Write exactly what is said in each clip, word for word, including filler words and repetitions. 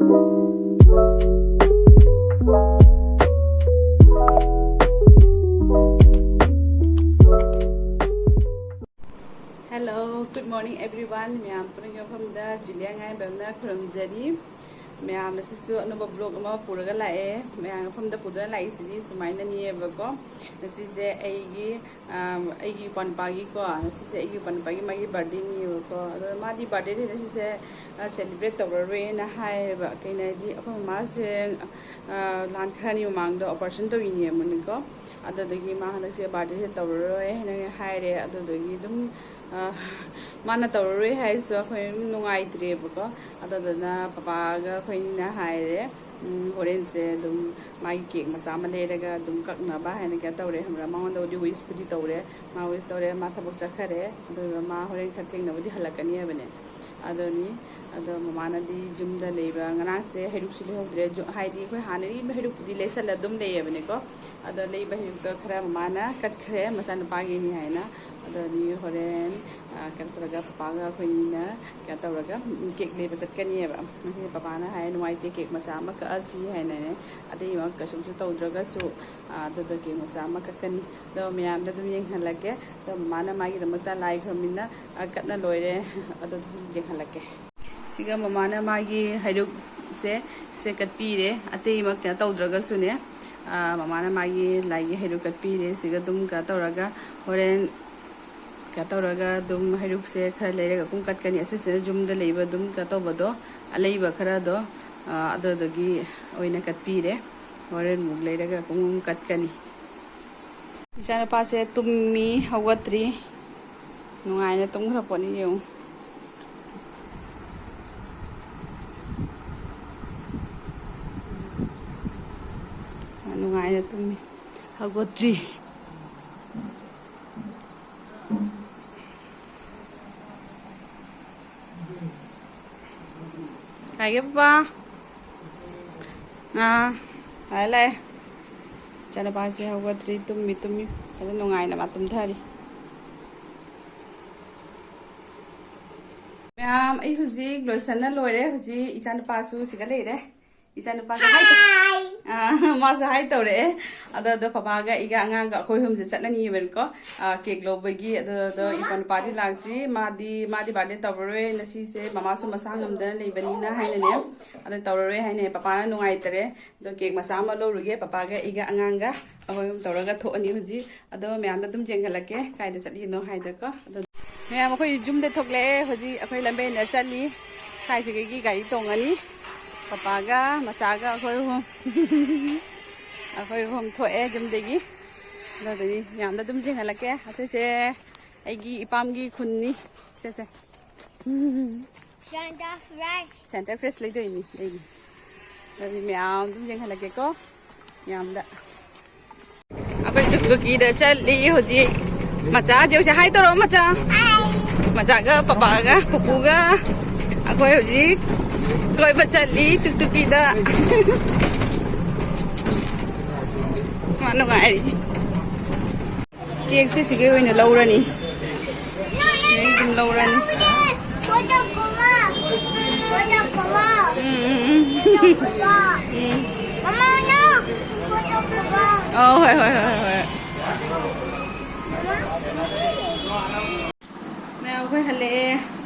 Hello, good morning everyone. ꯃꯌꯥꯝ ꯄꯨꯝꯅꯃꯛꯀꯤ ꯃꯐꯝꯗ ꯖꯨꯂꯤꯌꯥ ꯉꯥꯏꯕꯝꯅ ꯈꯨꯔꯨꯝꯖꯔꯤ꯫ ꯃꯌꯥꯝ ꯑꯁꯤꯁꯨ ꯑꯅꯧꯕ vlog ꯑꯃ ꯄꯨꯔꯒ ꯂꯥꯛꯑꯦ꯫ ꯃꯌꯥꯝ ꯃꯐꯝꯗ ꯄꯨꯗꯨꯅ ꯂꯥꯛꯏꯁꯤꯗꯤ ꯁꯨꯃꯥꯏꯅꯅꯦꯕꯀꯣ꯫ ꯉꯁꯤꯁꯦ ꯑꯩꯒꯤ, ꯑꯥ, ꯑꯩꯒꯤ ꯏꯄ꯭ꯋꯥ ꯅꯨꯄꯥꯒꯤꯀꯣ, ꯉꯁꯤꯁꯦ ꯑꯩꯒꯤ ꯏꯄ꯭ꯋꯥ ꯅꯨꯄꯥꯒꯤ ꯃꯥꯒꯤ birthdayꯅꯦꯕꯀꯣ꯫ ꯑꯗꯣ ꯃꯥꯗꯤ birthdayꯗꯤ ꯉꯁꯤꯁꯦ, ꯑꯥ, celebrate ꯇꯧꯔꯔꯣꯏꯅ ꯍꯥꯏꯌꯦꯕ꯫ ꯀꯩꯅꯣ ꯍꯥꯏꯗꯤ ꯑꯩꯈꯣꯏ ꯃꯃꯥꯁꯦ, ꯑꯥ, ꯂꯥꯟ ꯈꯔꯅꯤ ꯃꯃꯥꯡꯗ operation ꯇꯧꯔꯤꯅꯦꯕꯅꯤꯀꯣ꯫ ꯑꯗꯨꯗꯒꯤ ꯃꯥ ꯍꯟꯗꯛꯁꯦ birthdayꯁꯦ ꯇꯧꯔꯔꯣꯏ ꯍꯥꯏꯅ ꯍꯥꯏꯔꯦ꯫ ꯑꯗꯨꯗꯒꯤ ꯑꯗꯨꯝ, ꯑꯥ, ꯃꯥꯅ ꯇꯧꯔꯔꯣꯏ ꯍꯥꯏꯔꯁꯨ ꯑꯩꯈꯣꯏ ꯑꯗꯨꯝ ꯅꯨꯡꯉꯥꯏꯇ꯭ꯔꯦꯕꯀꯣ꯫ ꯑꯗꯨꯗꯨꯅ ꯄꯄꯥꯒ ꯑꯩꯈꯣꯏꯅꯤꯅ ꯍꯥꯏꯔꯦ, ꯎꯝ, ꯍꯣꯔꯦꯟꯁꯦ ꯑꯗꯨꯝ ꯃꯥꯒꯤ cake ꯃꯆꯥ ꯑꯃ ꯂꯩꯔꯒ ꯑꯗꯨꯝ ꯀꯛꯅꯕ ꯍꯥꯏꯅ ꯀꯩꯅꯣ ꯇꯧꯔꯦ, ꯈꯪꯕ꯭ꯔꯥ? ꯃꯉꯣꯟꯗꯕꯨꯗꯤ wishꯄꯨꯗꯤ ꯇꯧꯔꯦ, ꯃꯥ wish ꯇꯧꯔꯦ, ꯃꯥ ꯊꯕꯛ ꯆꯠꯈꯔꯦ꯫ ꯑꯗꯨꯒ ꯃꯥ ꯍꯣꯔꯦꯟ ꯈꯔ ꯊꯦꯡꯅꯕꯨꯗꯤ ꯍꯜꯂꯛꯀꯅꯤ ꯍꯥꯏꯕꯅꯦ꯫ ꯑꯗꯨꯅꯤ, ꯑꯗꯣ ꯃꯃꯥꯅꯗꯤ ꯌꯨꯝꯗ ꯂꯩꯕ ꯉꯔꯥꯡꯁꯦ ꯍꯩꯔꯨꯛꯁꯨ ꯂꯩꯍꯧꯗ꯭ꯔꯦ꯫ ꯖꯨ-, ꯍꯥꯏꯗꯤ ꯑꯩꯈꯣꯏ ꯍꯥꯟꯅꯗꯤ ꯍꯩꯔꯨꯛꯄꯨꯗꯤ ꯂꯩꯁꯜꯂ ꯑꯗꯨꯝ ꯂꯩꯌꯦꯕꯅꯦꯀꯣ꯫ ꯑꯗꯣ ꯂꯩꯕ ꯍꯩꯔꯨꯛꯇꯣ ꯈꯔ ꯃꯃꯥꯅ ꯀꯠꯈ꯭ꯔꯦ, ꯃꯆꯥꯅꯨꯄꯥꯒꯤꯅꯤ ꯍꯥꯏꯅ꯫ ꯑꯗꯨꯅꯤ ꯍꯣꯔꯦꯟ, ꯑ, ꯀꯩꯅꯣ ꯇꯧꯔꯒ ꯄꯄꯥꯒ ꯑꯩꯈꯣꯏꯅꯤꯅ ꯀꯩꯅꯣ ꯇꯧꯔꯒ, ꯎꯝ, cake ꯂꯩꯕ ꯆꯠꯀꯅꯤꯕ꯫ ꯉꯁꯤ ꯄꯄꯥꯅ ꯍꯥꯏ, "ꯅꯨꯡꯉꯥꯏꯇꯦ, cake ꯃꯆꯥ ꯑꯃ ꯀꯛꯑꯁꯤ" ꯍꯥꯏꯅꯅꯦ꯫ ꯑꯇꯩ ꯑꯃ ꯀꯩꯁꯨꯝꯁꯨ ꯇꯧꯗ꯭ꯔꯒꯁꯨ, ꯑ, ꯑꯗꯨꯗ cake ꯃꯆꯥ ꯑꯃ ꯀꯛꯀꯅꯤ꯫ ꯑꯗꯣ ꯃꯌꯥꯝꯗ ꯑꯗꯨꯝ ꯌꯦꯡꯍꯜꯂꯛꯀꯦ꯫ ꯑꯗꯣ ꯃꯃꯥꯅ ꯃꯥꯒꯤꯗꯃꯛꯇ ꯂꯥꯏ ꯈꯨꯔꯨꯝꯃꯤꯅ, ꯑ, ꯀꯠꯅ ꯂꯣꯏꯔꯦ꯫ ꯑꯗꯣ ꯑꯗꯨꯝ ꯌꯦꯡꯍꯜꯂꯛꯀꯦ꯫ ꯁꯤꯒ ꯃꯃꯥꯅ ꯃꯥꯒꯤ ꯍꯩꯔꯨꯛꯁꯦ, ꯁꯦ ꯀꯠꯄꯤꯔꯦ꯫ ꯑꯇꯩꯃꯛ ꯀꯩꯅꯣ ꯇꯧꯗ꯭ꯔꯒꯁꯨꯅꯦ, ꯑ, ꯃꯃꯥꯅ ꯃꯥꯒꯤ ꯂꯥꯏꯒꯤ ꯍꯩꯔꯨꯛ ꯀꯠꯄꯤꯔꯦ꯫ ꯁꯤꯒ ꯑꯗꯨꯝ ꯀꯩꯅꯣ ꯇꯧꯔꯒ ꯍꯣꯔꯦꯟ ꯀꯩꯅꯣ ꯇꯧꯔꯒ ꯑꯗꯨꯝ ꯍꯩꯔꯨꯛꯁꯦ ꯈꯔ ꯂꯩꯔꯒ ꯑꯗꯨꯝ ꯀꯠꯀꯅꯤ꯫ ꯑꯁꯤꯁꯤꯅ ꯌꯨꯝꯗ ꯂꯩꯕ ꯑꯗꯨꯝ ꯀꯩꯅꯣ ꯇꯧꯕꯗꯣ, ꯑꯂꯩꯕ ꯈꯔꯗꯣ, ꯑ, ꯑꯗꯨꯗꯨꯒꯤ ꯑꯣꯏꯅ ꯀꯠꯄꯤꯔꯦ꯫ ꯍꯣꯔꯦꯟ ꯑꯃꯨꯛ ꯂꯩꯔꯒ ꯑꯗꯨꯝ ꯀꯠꯀꯅꯤ꯫ ꯏꯆꯥꯅꯨꯄꯥꯁꯦ ꯇꯨꯝꯃꯤ, ꯍꯧꯒꯠꯇ꯭ꯔꯤ꯫ ꯅꯨꯡꯉꯥꯏꯅ ꯇꯨꯝꯈ꯭ꯔ ꯄꯣꯠꯅꯤ ꯌꯦꯡꯉꯨ꯫ ꯅꯨꯡꯉꯥꯏꯅ ꯇꯨꯝꯃꯤ, ꯍꯧꯒꯠꯇ꯭ꯔꯤ꯫ ꯍꯥꯏꯒꯦ ꯄꯄꯥ꯫ ꯑꯥ, ꯂꯥꯛꯑꯦ, ꯂꯥꯛꯑꯦ꯫ ꯏꯆꯥꯅꯨꯄꯥꯁꯦ ꯍꯧꯒꯠꯇ꯭ꯔꯤ, ꯇꯨꯝꯃꯤ, ꯇꯨꯝꯃꯤ꯫ ꯐꯖꯅ ꯅꯨꯡꯉꯥꯏꯅ ꯃꯥ ꯇꯨꯝꯊꯔꯤ꯫ ꯃꯌꯥꯝ, ꯑꯩ ꯍꯧꯖꯤꯛ ꯂꯣꯏꯁꯟꯅ ꯂꯣꯏꯔꯦ꯫ ꯍꯧꯖꯤꯛ ꯏꯆꯥꯅꯨꯄꯥꯁꯨ ꯁꯤꯒ ꯂꯩꯔꯦ꯫ ꯏꯆꯥꯅꯨꯄꯥꯁꯨ ꯍꯥꯏ ꯇꯧ-, ꯑꯥ, ꯃꯥꯁꯨ ꯍꯥꯏ ꯇꯧꯔꯛꯑꯦ꯫ ꯑꯗꯣ, ꯑꯗꯣ ꯄꯄꯥꯒ ꯑꯩꯒ ꯑꯉꯥꯡꯒ ꯑꯩꯈꯣꯏ ꯑꯍꯨꯝꯁꯦ ꯆꯠꯂꯅꯤꯕꯀꯣ, ꯑꯥ, ꯀꯦꯛ ꯂꯧꯕꯒꯤ꯫ ꯑꯗꯣ, ꯑꯗꯣ ꯏꯄ꯭ꯋꯥ ꯅꯨꯄꯥꯗꯤ ꯂꯥꯛꯇ꯭ꯔꯤ꯫ ꯃꯥꯗꯤ, ꯃꯥꯗꯤ ꯕꯥꯔꯗꯦ ꯇꯧꯔꯔꯣꯏ ꯉꯁꯤꯁꯦ, ꯃꯃꯥꯁꯨ ꯃꯁꯥ ꯉꯝꯗꯅ ꯂꯩꯕꯅꯤꯅ ꯍꯥꯏꯅꯅꯦ꯫ ꯑꯗꯣ ꯇꯧꯔꯔꯣꯏ ꯍꯥꯏꯅꯦ꯫ ꯄꯄꯥꯅ ꯅꯨꯡꯉꯥꯏꯇꯔꯦ꯫ ꯑꯗꯣ ꯀꯦꯛ ꯃꯆꯥ ꯑꯃ ꯂꯧꯔꯨꯒꯦ꯫ ꯄꯄꯥꯒ ꯑꯩꯒ ꯑꯉꯥꯡꯒ ꯑꯩꯈꯣꯏ ꯑꯍꯨꯝ ꯇꯧꯔꯒ ꯊꯣꯛꯑꯅꯤ ꯍꯧꯖꯤꯛ꯫ ꯑꯗꯣ ꯃꯌꯥꯝꯗ ꯑꯗꯨꯝ ꯌꯦꯡꯍꯜꯂꯛꯀꯦ ꯀꯥꯏꯗ ꯆꯠꯂꯤꯅꯣ ꯍꯥꯏꯗꯀꯣ꯫ ꯑꯗꯣ ꯃꯌꯥꯝ ꯑꯩꯈꯣꯏ ꯌꯨꯝꯗ ꯊꯣꯛꯂꯛꯑꯦ꯫ ꯍꯧꯖꯤꯛ ꯑꯩꯈꯣꯏ ꯂꯝꯕꯦꯟꯗ ꯆꯠꯂꯤ꯫ ꯁ꯭ꯋꯥꯏꯁꯤꯗꯒꯤ ꯒꯥꯔꯤ ꯇꯣꯡꯉꯅꯤ꯫ ꯄꯄꯥꯒ ꯃꯆꯥꯒ ꯑꯩꯈꯣꯏ ꯑꯍꯨꯝ꯫ ꯑꯩꯈꯣꯏ ꯑꯍꯨꯝ ꯊꯣꯛꯑꯦ ꯌꯨꯝꯗꯒꯤ꯫ ꯑꯗꯨꯗꯒꯤ ꯃꯌꯥꯝꯗ ꯑꯗꯨꯝ ꯌꯦꯡꯍꯜꯂꯛꯀꯦ꯫ ꯑꯁꯤꯁꯦ ꯑꯩꯒꯤ ꯏꯄꯥꯝꯒꯤ ꯈꯨꯟꯅꯤ꯫ ꯁꯦ, ꯁꯦ꯫ Centre Fresh. ꯁꯦꯟꯇꯔ ꯐ꯭ꯔꯦꯁ ꯂꯩꯗꯣꯏꯅꯤ ꯑꯩꯒꯤ꯫ ꯑꯗꯨꯗꯤ ꯃꯌꯥꯝ ꯑꯗꯨꯝ ꯌꯦꯡꯍꯜꯂꯛꯀꯦꯀꯣ ꯃꯌꯥꯝꯗ꯫ ꯑꯩꯈꯣꯏ ꯇꯨꯛꯇꯨꯀꯤꯗ ꯆꯠꯂꯤ ꯍꯧꯖꯤꯛ꯫ ꯃꯆꯥ ꯍꯧꯖꯤꯛ ꯍꯥꯏ ꯇꯧꯔꯣ, ꯃꯆꯥ꯫ ꯃꯆꯥꯒ ꯄꯄꯥꯒ ꯄꯨꯄꯨꯒ ꯑꯩꯈꯣꯏ ꯍꯧꯖꯤꯛ ꯀꯣꯏꯕ ꯆꯠꯂꯤ ꯇꯨꯛꯇꯨꯀꯤꯗ꯫ ꯃꯥ ꯅꯨꯡꯉꯥꯏꯔꯤ꯫ ꯀꯦꯛꯁꯦ ꯁꯤꯒꯤ ꯑꯣꯏꯅ ꯂꯧꯔꯅꯤ꯫ ꯁꯤꯗꯩ ꯑꯗꯨꯝ ꯂꯧꯔꯅꯤ꯫ ꯎꯝ, ꯎꯝ, ꯎꯝ꯫ ꯎꯝ꯫ ꯑꯧ, ꯍꯣꯏ, ꯍꯣꯏ, ꯍꯣꯏ, ꯍꯣꯏ꯫ ꯃꯌꯥꯝ ꯑꯩꯈꯣꯏ ꯍꯜꯂꯛꯑꯦ꯫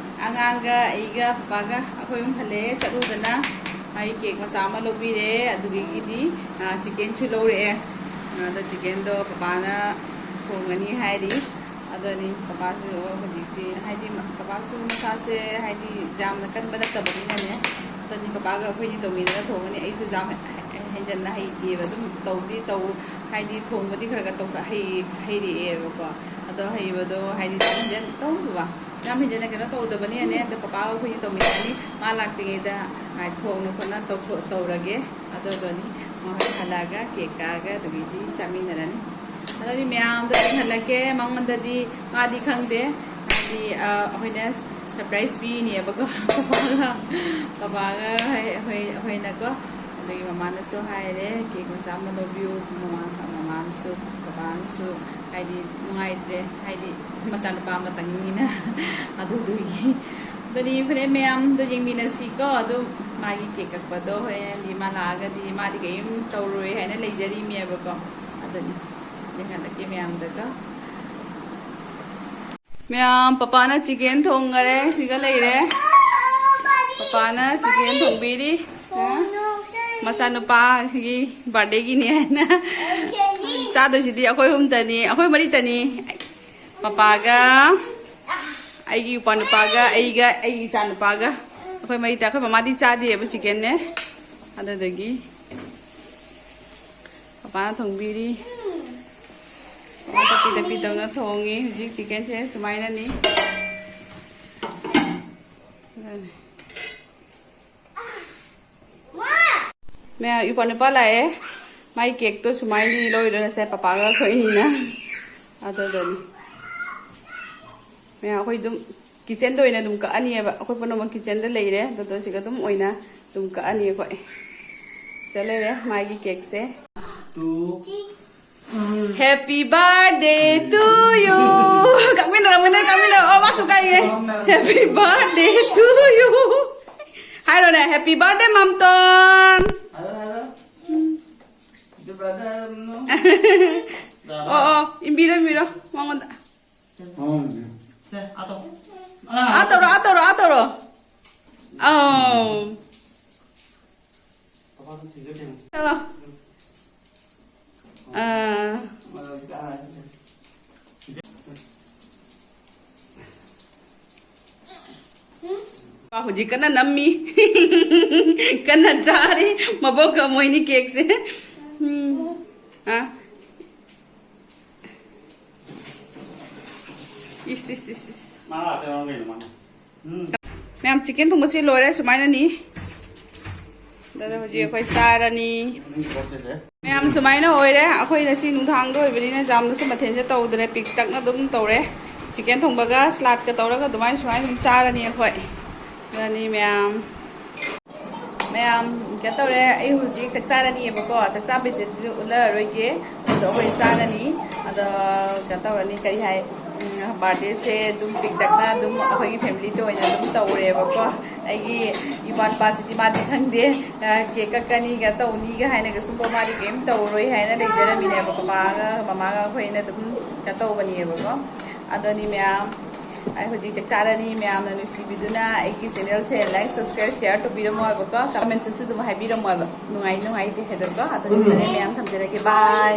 ꯑꯉꯥꯡꯒ ꯑꯩꯒ ꯄꯄꯥꯒ ꯑꯩꯈꯣꯏ ꯑꯍꯨꯝ ꯍꯜꯂꯛꯑꯦ ꯆꯠꯂꯨꯗꯅ꯫ ꯑꯩ ꯀꯦꯛ ꯃꯆꯥ ꯑꯃ ꯂꯧꯕꯤꯔꯦ꯫ ꯑꯗꯨꯗꯒꯤꯗꯤ, ꯑ, ꯆꯤꯀꯦꯟꯁꯨ ꯂꯧꯔꯛꯑꯦ꯫ ꯑꯗꯣ ꯆꯤꯀꯦꯟꯗꯣ ꯄꯄꯥꯅ ꯊꯣꯡꯉꯅꯤ ꯍꯥꯏꯔꯤ꯫ ꯑꯗꯨꯅꯤ ꯄꯄꯥꯁꯨ ꯍꯧꯖꯤꯛꯇꯤ ꯍꯥꯏꯗꯤ ꯄꯄꯥꯁꯨ ꯃꯁꯥꯁꯦ ꯍꯥꯏꯗꯤ ꯌꯥꯝꯅ ꯀꯟꯕ ꯅꯠꯇꯕꯅꯤꯅꯅꯦ꯫ ꯑꯗꯨꯅꯤ ꯄꯄꯥꯒ ꯑꯩꯈꯣꯏꯅꯤ ꯇꯧꯃꯤꯟꯅꯔ ꯊꯣꯡꯉꯅꯤ꯫ ꯑꯩꯁꯨ ꯌꯥꯝ ꯍꯦꯟꯖꯟꯅ ꯍꯩꯇꯦꯕ꯫ ꯑꯗꯨꯝ ꯇꯧꯗꯤ ꯇꯧ, ꯍꯥꯏꯗꯤ ꯊꯣꯡꯕꯗꯤ ꯈꯔ ꯈꯔ ꯇꯧ-, ꯍꯩ-, ꯍꯩꯔꯛꯑꯦꯕꯀꯣ꯫ ꯑꯗꯣ ꯍꯩꯕꯗꯣ ꯍꯥꯏꯗꯤ ꯌꯥꯝ ꯍꯦꯟꯖꯟ ꯇꯧꯗꯕ, ꯌꯥꯝ ꯍꯦꯟꯖꯟꯅ ꯀꯩꯅꯣ ꯇꯧꯗꯕꯅꯤꯅꯅꯦ꯫ ꯑꯗꯣ ꯄꯄꯥꯒ ꯑꯩꯈꯣꯏꯅꯤ ꯇꯧꯃꯤꯟꯅꯔꯅꯤ꯫ ꯃꯥ ꯂꯥꯛꯇ꯭ꯔꯤꯉꯩꯗ ꯊꯣꯡꯅ ꯈꯣꯠꯅ ꯇꯧꯊꯣꯛ-, ꯇꯧꯔꯒꯦ꯫ ꯑꯗꯨꯗꯨꯅꯤ ꯃꯈꯣꯏ ꯍꯜꯂꯛꯑꯒ ꯀꯦꯛ ꯀꯛꯑꯒ ꯑꯗꯨꯒꯤꯗꯤ ꯆꯥꯃꯤꯟꯅꯔꯅꯤ꯫ ꯑꯗꯨꯗꯤ ꯃꯌꯥꯝꯗꯣ ꯌꯦꯡꯍꯜꯂꯛꯀꯦ꯫ ꯃꯉꯣꯟꯗꯗꯤ ꯃꯥꯗꯤ ꯈꯪꯗꯦ꯫ ꯍꯥꯏꯗꯤ, ꯑ, ꯑꯩꯈꯣꯏꯅ ꯁꯔꯄ꯭ꯔꯥꯏꯁ ꯄꯤꯅꯦꯕꯀꯣ꯫ ꯄꯄꯥꯒ, ꯄꯄꯥꯒ ꯑꯩꯈꯣꯏ, ꯑꯩꯈꯣꯏꯅꯀꯣ꯫ ꯑꯗꯒꯤ ꯃꯃꯥꯅꯁꯨ ꯍꯥꯏꯔꯦ, "ꯀꯦꯛ ꯃꯆꯥ ꯑꯃ ꯂꯧꯕꯤꯌꯨ"꯫ ꯃꯃꯥ-, ꯃꯃꯥꯅꯁꯨ, ꯄꯄꯥꯅꯁꯨ ꯍꯥꯏꯗꯤ ꯅꯨꯡꯉꯥꯏꯇ꯭ꯔꯦ꯫ ꯍꯥꯏꯗꯤ ꯃꯆꯥꯅꯨꯄꯥ ꯑꯃꯇꯪꯅꯤꯅ꯫ ꯑꯗꯨꯗꯨꯒꯤ ꯑꯗꯨꯅꯤ ꯐꯔꯦ ꯃꯌꯥꯝꯗꯣ ꯌꯦꯡꯃꯤꯟꯅꯁꯤꯀꯣ꯫ ꯑꯗꯨꯝ ꯃꯥꯒꯤ ꯀꯦꯛ ꯀꯛꯄꯗꯣ ꯍꯣꯔꯦꯟꯗꯤ ꯃꯥ ꯂꯥꯛꯑꯒꯗꯤ ꯃꯥꯗꯤ ꯀꯔꯤꯝ ꯇꯧꯔꯣꯏ ꯍꯥꯏꯅ ꯂꯩꯖꯔꯤꯃꯦꯕꯀꯣ꯫ ꯑꯗꯨꯅꯤ ꯌꯦꯡꯍꯜꯂꯛꯀꯦ ꯃꯌꯥꯝꯗꯀꯣ꯫ ꯃꯌꯥꯝ, ꯄꯄꯥꯅ ꯆꯤꯀꯦꯟ ꯊꯣꯡꯈꯔꯦ, ꯁꯤꯒ ꯂꯩꯔꯦ꯫ ꯄꯄꯥꯅ ꯆꯤꯀꯦꯟ ꯊꯣꯡꯕꯤꯔꯤ꯫ ꯃꯆꯥꯅꯨꯄꯥꯒꯤ ꯕꯥꯔꯗꯦꯒꯤꯅꯤ ꯍꯥꯏꯅ꯫ ꯆꯥꯗꯣꯏꯁꯤꯗꯤ ꯑꯩꯈꯣꯏ ꯑꯍꯨꯝꯇꯅꯤ, ꯑꯩꯈꯣꯏ ꯃꯔꯤꯇꯅꯤ꯫ ꯄꯄꯥꯒ, ꯑꯩꯒꯤ ꯏꯄ꯭ꯋꯥ ꯅꯨꯄꯥꯒ, ꯑꯩꯒ, ꯑꯩꯒꯤ ꯏꯆꯥ ꯅꯨꯄꯥꯒ꯫ ꯑꯩꯈꯣꯏ ꯃꯔꯤꯇ꯫ ꯑꯩꯈꯣꯏ ꯃꯃꯥꯗꯤ ꯆꯥꯗꯦꯕ ꯆꯤꯀꯦꯟꯅꯦ꯫ ꯑꯗꯨꯗꯒꯤ ꯄꯄꯥꯅ ꯊꯣꯡꯕꯤꯔꯤ꯫ ꯄꯄꯥ ꯇꯞꯄꯤ ꯇꯞꯄꯤ ꯇꯧꯅ ꯊꯣꯡꯉꯤ꯫ ꯍꯧꯖꯤꯛ ꯆꯤꯀꯦꯟꯁꯦ ꯁꯨꯃꯥꯏꯅꯅꯤ꯫ ꯑꯗꯨꯅꯤ꯫ ꯃꯌꯥꯝ, ꯏꯄ꯭ꯋꯥ ꯅꯨꯄꯥ ꯂꯥꯛꯑꯦ꯫ ꯃꯥꯏ ꯀꯦꯛꯇꯣ ꯁꯨꯃꯥꯏꯅ ꯂꯧꯔꯤꯗꯅꯁꯦ, ꯄꯄꯥꯒ ꯑꯩꯈꯣꯏ ꯑꯅꯤꯅ꯫ ꯑꯗꯨꯗꯅꯤ꯫ ꯃꯌꯥꯝ, ꯑꯩꯈꯣꯏ ꯑꯗꯨꯝ ꯀꯤꯠꯆꯟꯗ ꯑꯣꯏꯅ ꯑꯗꯨꯝ ꯀꯛꯑꯅꯤꯕ꯫ ꯑꯩꯈꯣꯏ ꯄꯨꯝꯅꯃꯛ ꯀꯤꯠꯆꯟꯗ ꯂꯩꯔꯦ꯫ ꯑꯗꯨꯗꯣ ꯁꯤꯒ ꯑꯗꯨꯝ ꯑꯣꯏꯅ ꯑꯗꯨꯝ ꯀꯛꯑꯅꯤ ꯑꯩꯈꯣꯏ꯫ ꯁꯤꯗ ꯂꯩꯔꯦ ꯃꯥꯒꯤ ꯀꯦꯛꯁꯦ꯫ Happy birthday to you. ꯀꯛꯃꯤꯟꯅꯔꯝꯒꯅꯦ, ꯀꯛꯃꯤꯟꯅꯔ-, ꯑꯣ, ꯃꯥꯁꯨ ꯀꯛꯏꯌꯦ꯫ Happy birthday to you. ꯍꯥꯏꯔꯣꯅꯦ, "Happy birthday, ꯃꯥꯝꯇꯣꯟ"꯫ ꯍꯥꯏꯔꯣ, ꯍꯥꯏꯔꯣ꯫ Happy birthday ꯍꯥꯏꯔꯝꯅꯣ꯫ ꯑꯣ, ꯑꯣ, ꯏꯟꯕꯤꯔꯣ, ꯏꯟꯕꯤꯔꯣ ꯃꯉꯣꯟꯗ꯫ ꯃꯉꯣꯟꯗ꯫ ꯑꯥ ꯇꯧꯔꯣ, ꯑꯥ ꯇꯧꯔꯣ, ꯑꯥ ꯇꯧꯔꯣ꯫ ꯑꯧ꯫ ꯆꯠꯂꯣ꯫ ꯑꯥ꯫ ꯍꯧꯖꯤꯛ ꯀꯟꯅ ꯅꯝꯃꯤ꯫ ꯀꯟꯅ ꯆꯥꯔꯤ꯫ ꯃꯕꯣꯛꯀ ꯃꯣꯏꯅꯤ ꯀꯦꯛꯁꯦ꯫ ꯎꯝ꯫ ꯑꯥ꯫ ꯏꯁ, ꯏꯁ, ꯏꯁ, ꯏꯁ꯫ ꯃꯥ ꯂꯥꯛꯇꯣꯏꯔꯣ ꯀꯩꯅꯣ ꯃꯥꯅ? ꯎꯝ꯫ ꯃꯌꯥꯝ, ꯆꯤꯀꯦꯟ ꯊꯣꯡꯕꯁꯤ ꯂꯣꯏꯔꯦ, ꯁꯨꯃꯥꯏꯅꯅꯤ꯫ ꯑꯗꯨꯗ ꯍꯧꯖꯤꯛ ꯑꯩꯈꯣꯏ ꯆꯥꯔꯅꯤ꯫ ꯃꯅꯤꯡꯒꯤ ꯄꯣꯠꯁꯤꯗꯤ꯫ ꯃꯌꯥꯝ, ꯁꯨꯃꯥꯏꯅ ꯑꯣꯏꯔꯦ꯫ ꯑꯩꯈꯣꯏ ꯉꯁꯤ ꯅꯨꯡꯗꯥꯡꯗ ꯑꯣꯏꯕꯅꯤꯅ ꯌꯥꯝꯅꯁꯨ ꯃꯊꯦꯜꯁꯦ ꯇꯧꯗ꯭ꯔꯦ, ꯄꯤꯛꯇꯛꯅ ꯑꯗꯨꯝ ꯇꯧꯔꯦ꯫ ꯆꯤꯀꯦꯟ ꯊꯣꯡꯕꯒ ꯁꯂꯥꯗꯀ ꯇꯧꯔꯒ ꯑꯗꯨꯃꯥꯏꯅ ꯁꯨꯃꯥꯏꯅ ꯑꯗꯨꯝ ꯆꯥꯔꯅꯤ ꯑꯩꯈꯣꯏ꯫ ꯑꯗꯨꯅꯤ ꯃꯌꯥꯝ꯫ ꯃꯌꯥꯝ, ꯀꯩꯅꯣ ꯇꯧꯔꯦ, ꯑꯩ ꯍꯧꯖꯤꯛ ꯆꯥꯛ ꯆꯥꯔꯅꯤꯕꯀꯣ꯫ ꯆꯥꯛ ꯆꯥꯕꯩꯁꯦ ꯎꯠꯂꯔꯣꯏꯒꯦ꯫ ꯑꯗꯣ ꯑꯩꯈꯣꯏ ꯆꯥꯔꯅꯤ꯫ ꯑꯗꯣ ꯀꯩꯅꯣ ꯇꯧꯔꯅꯤ, ꯀꯔꯤ ꯍꯥꯏ, ꯕꯥꯔꯗꯦꯁꯦ ꯑꯗꯨꯝ ꯄꯤꯛꯇꯛꯅ ꯑꯗꯨꯝ ꯑꯩꯈꯣꯏꯒꯤ ꯐꯦꯃꯤꯂꯤꯗ ꯑꯣꯏꯅ ꯑꯗꯨꯝ ꯇꯧꯔꯦꯕꯀꯣ꯫ ꯑꯩꯒꯤ ꯏꯄꯥ ꯅꯨꯄꯥꯁꯤꯗꯤ ꯃꯥꯗꯤ ꯈꯪꯗꯦ, ꯀꯦꯛ ꯀꯛꯀꯅꯤꯒ ꯇꯧꯅꯤꯒ ꯍꯥꯏꯅꯒ ꯁꯨꯝꯕ ꯃꯥꯗꯤ ꯀꯔꯤꯝ ꯇꯧꯔꯣꯏ ꯍꯥꯏꯅ ꯂꯩꯖꯔꯝꯃꯤꯅꯦꯕꯀꯣ꯫ ꯃꯥꯒ ꯃꯃꯥꯒ ꯑꯩꯈꯣꯏꯅ ꯑꯗꯨꯝ ꯀꯩꯅꯣ ꯇꯧꯕꯅꯦꯕꯀꯣ꯫ ꯑꯗꯨꯅꯤ ꯃꯌꯥꯝ, ꯑꯩ ꯍꯧꯖꯤꯛ ꯆꯥꯛ ꯆꯥꯔꯅꯤ꯫ ꯃꯌꯥꯝꯅ ꯅꯨꯡꯁꯤꯕꯤꯗꯨꯅ ꯑꯩꯒꯤ ꯆꯦꯅꯦꯜꯁꯦ ꯂꯥꯏꯛ, ꯁꯕꯁꯀ꯭ꯔꯥꯏꯕ, ꯁꯤꯌꯥꯔ ꯇꯧꯕꯤꯔꯝꯃꯣ ꯍꯥꯏꯕꯀꯣ꯫ ꯀꯃꯦꯟꯁꯇꯁꯨ ꯑꯗꯨꯝ ꯍꯥꯏꯕꯤꯔꯝꯃꯣ ꯍꯥꯏꯕ, ꯅꯨꯡꯉꯥꯏ ꯅꯨꯡꯉꯥꯏꯇꯦ ꯍꯥꯏꯗꯣꯀꯣ꯫ ꯑꯗꯨꯅ ꯐꯔꯦ ꯃꯌꯥꯝ, ꯊꯝꯖꯔꯒꯦ, ꯕꯥꯏ꯫